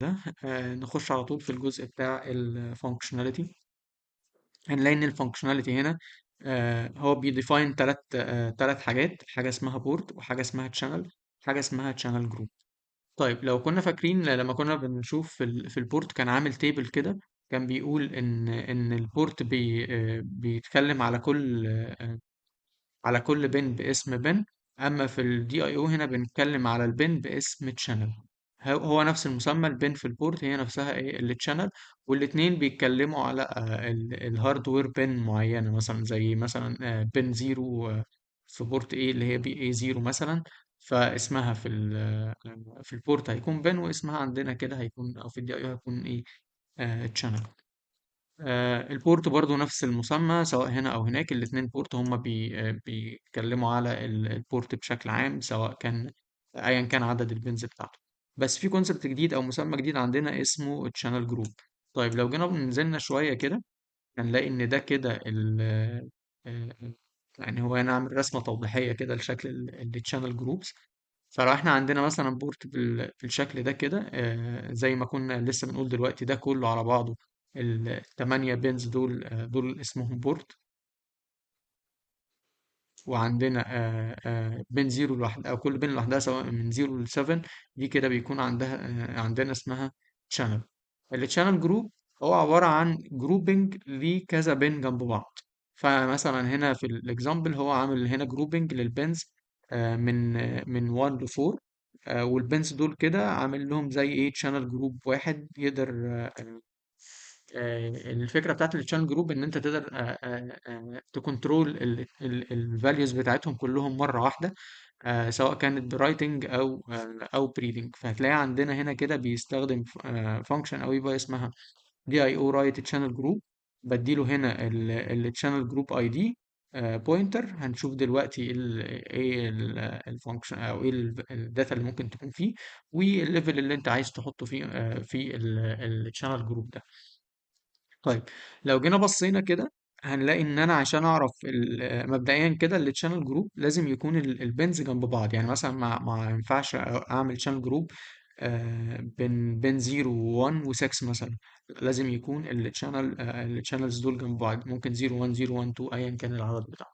ده نخش على طول في الجزء بتاع ال functionality. هنلاقي ان ال functionality هنا هو بي define ثلاث حاجات، حاجة اسمها port، وحاجه اسمها channel، حاجة اسمها channel group. طيب لو كنا فاكرين لما كنا بنشوف في ال port كان عامل table كده، كان بيقول ان ال port بيتكلم على كل pin باسم pin. اما في ال DIO هنا بنتكلم على ال pin باسم channel. هو نفس المسمى، ال pin في ال port هي نفسها ايه ال channel، والاتنين بيتكلموا على ال hardware pin معينه، مثلا زي مثلا pin 0 في port A اللي هي PA 0 مثلا، فاسمها في ال port هيكون pin، واسمها عندنا كده هيكون، او في ال DIO هيكون ايه channel. ال port برضو نفس المسمى سواء هنا او هناك، الاتنين port هما بيتكلموا على ال port بشكل عام، سواء كان ايا كان عدد ال pins بتاعته. بس في concept جديد او مسمى جديد عندنا اسمه channel group. طيب لو جينا نزلنا شوية كده هنلاقي ان ده كده يعني هو هنا عامل رسمة توضيحية كده لشكل ال channel groups. فلو احنا عندنا مثلا port بالشكل ده كده، زي ما كنا لسه بنقول دلوقتي، ده كله على بعضه التمانية pins دول، دول اسمهم port. وعندنا pin zero لوحدها، او كل pin لوحدها سواء من zero ل 7، دي كده بيكون عندنا اسمها channel. ال channel group هو عبارة عن grouping لكذا pin جنب بعض. فمثلا هنا في ال example هو عامل هنا grouping لل pins من 1 ل 4، وال pins دول كده عامل لهم زي ايه channel group واحد يقدر. الفكرة بتاعت ال channel group ان انت تقدر ت control ال values بتاعتهم كلهم مرة واحده، سواء كانت ب writing او ب reading. فهتلاقي عندنا هنا كده بيستخدم function او يبقى اسمها DIO write channel group، بديله هنا ال channel group ID pointer. هنشوف دلوقتي ايه ال function او ايه ال data اللي ممكن تكون فيه، وال level اللي انت عايز تحطه فيه في ال channel group ده. طيب لو جينا بصينا كده هنلاقي ان انا عشان اعرف مبدئيا كده ال channel group لازم يكون ال pins جنب بعض. يعني مثلا ما ينفعش اعمل channel group بين 0 و1 و6 مثلا، لازم يكون ال channels دول جنب بعض، ممكن 0 1 0 1 2 ايا كان العدد بتاعهم.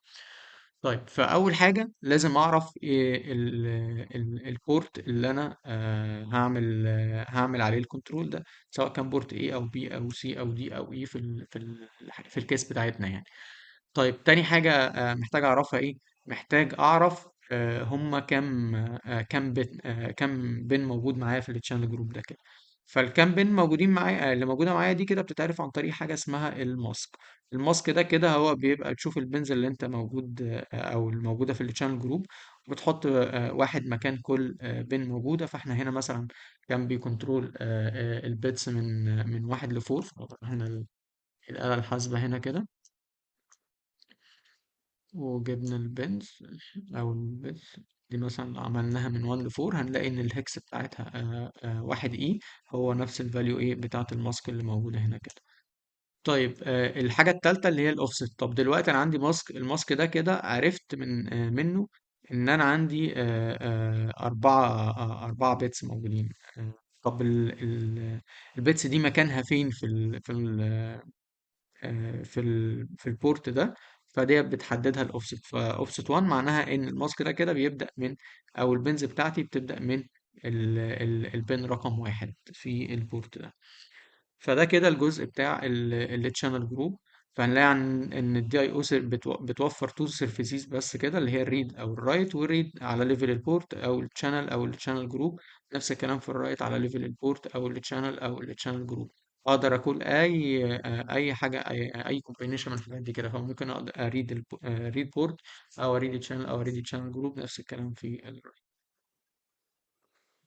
طيب فاول حاجة لازم اعرف ايه ال port اللي انا هعمل عليه ال control ده، سواء كان port A او B او C او D او E في ال case بتاعتنا يعني. طيب تاني حاجة محتاج اعرفها ايه؟ محتاج اعرف هما كام pin موجود معايا في ال channel group ده كده. فالكام pin موجودين معايا، اللي موجودة معايا دي كده بتتعرف عن طريق حاجة اسمها ال mask. ال mask ده كده هو بيبقى تشوف ال pins اللي انت موجود، او الموجودة في ال channel group، وبتحط واحد مكان كل pin موجودة. فاحنا هنا مثلا كان بي control ال bits من 1 ل 4، احنا الآلة الحاسبة هنا كده وجبنا ال pins او ال bits دي مثلا عملناها من 1 ل 4، هنلاقي ان ال hex بتاعتها 1 E، هو نفس ال value ايه بتاعت ال mask اللي موجودة هنا كده. طيب الحاجة التالتة اللي هي الاوفست. طب دلوقتي انا عندي mask، ال mask ده كده عرفت منه ان انا عندي 4 bits موجودين. طب ال bits دي مكانها فين في ال port ده؟ فدي بتحددها ال offset. ف offset 1 معناها ان ال mask ده كده بيبدا من، او ال pins بتاعتي بتبدا من ال pin رقم 1 في ال port ده. فده كده الجزء بتاع ال channel group. فهنلاقي ان ال DIO بتوفر two services بس كده، اللي هي الريد او الرايت، والريد على ليفل البورت او الشانل او الشانل جروب. نفس الكلام في ال write على level ال port او ال channel او ال channel group. اقدر اقول اي حاجة، اي combination من الحاجات دي كده. فممكن اقدر ا read read port او ا read channel او ا read channel group، نفس الكلام في ال write.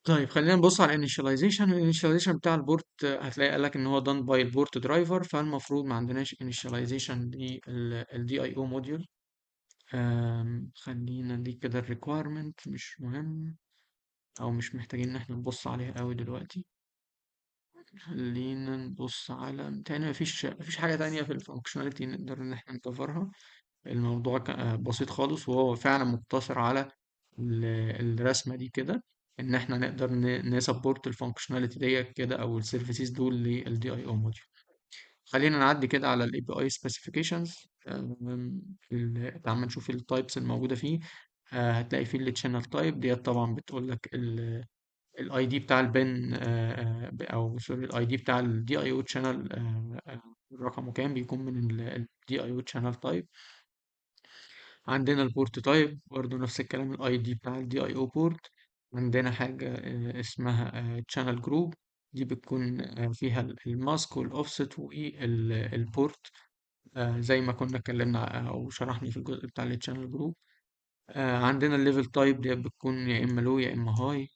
طيب خلينا نبص على ال initialization. ال initialization بتاع ال port هتلاقي قال لك ان هو done by ال port driver، فالمفروض ما عندناش initialization لل DIO module. خلينا دي كده ال requirement مش مهم او مش محتاجين ان احنا نبص عليها قوي دلوقتي. خلينا نبص على تاني، مفيش حاجة تانية في ال functionality نقدر ان احنا ن cover ها. الموضوع بسيط خالص، وهو فعلا مقتصر على الرسمة دي كده. ان احنا نقدر ن support ال functionality ديت كده او ال services دول لل DIO module. خلينا نعدي كده على ال API specifications. تعال نشوف ال types الموجودة فيه. هتلاقي فيه ال channel type ديت، طبعا بتقول لك ال ID بتاع ال pin، او sorry، ال ID بتاع ال DIO channel رقمه كام، بيكون من ال DIO channel type. عندنا ال port type برضه نفس الكلام، ال ID بتاع ال DIO port. عندنا حاجة اسمها channel group، دي بتكون فيها ال mask وال offset وال port، زي ما كنا اتكلمنا او شرحنا في الجزء بتاع ال channel group. عندنا ال level type دي بتكون يا اما low يا اما high.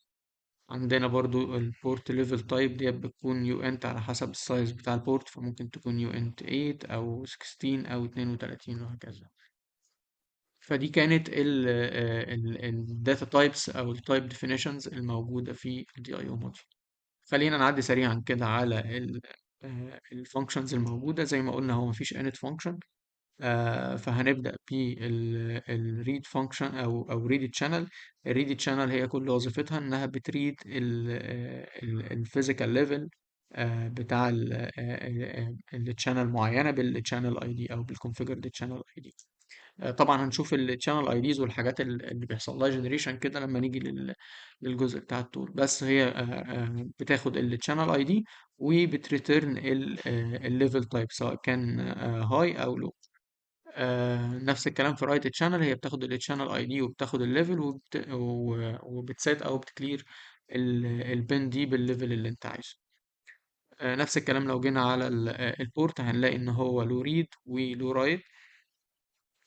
عندنا برضو ال port level type دي بتكون uint على حسب ال size بتاع ال port، فممكن تكون uint 8 او 16 او 32 وهكذا. فدي كانت ال data types او ال type definitions الموجوده في ال DIO module. خلينا نعدي سريعا كده على ال functions الموجوده. زي ما قلنا هو مفيش init function، فهنبدا بال read function او read channel. ال read channel هي كل وظيفتها انها بت read ال physical level بتاع ال channel معينه بال channel ID او بال configured channel ID. طبعا هنشوف ال channel IDs والحاجات اللي بيحصل لها generation كده لما نيجي للجزء بتاع ال tool. بس هي بتاخد ال channel ID وبت return ال level type سواء كان high او low. نفس الكلام في write channel، هي بتاخد ال channel ID وبتاخد ال level وبت set او بت clear ال pin دي بال level اللي انت عايزه. نفس الكلام لو جينا على ال port هنلاقي ان هو له read وله write،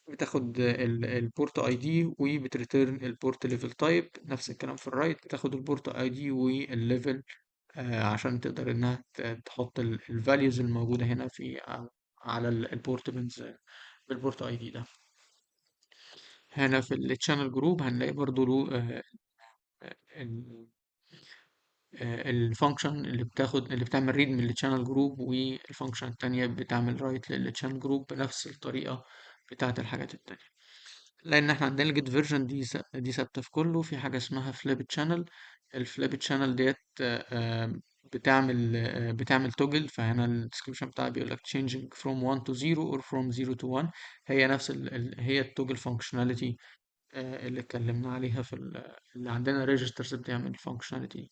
بتاخد ال port ID وبت return ال port level type. نفس الكلام في ال write، بتاخد ال port ID وال level عشان تقدر انها تحط ال values الموجوده هنا في على ال port pins بال port ID ده. هنا في ال channel group هنلاقي برضو له ال function اللي بتاخد اللي بتعمل read من ال channel group، وال function التانية بتعمل write لل channel group بنفس الطريقة بتاعت الحاجات التانية. لان احنا عندنا ال get version دي ثابته في كله. في حاجه اسمها flip channel، ال flip channel ديت بتعمل toggle. فهنا ال description بتاعها بيقول لك changing from 1 to 0 or from 0 to 1. هي نفس هي ال toggle functionality اللي اتكلمنا عليها في اللي عندنا registers بتعمل functionality.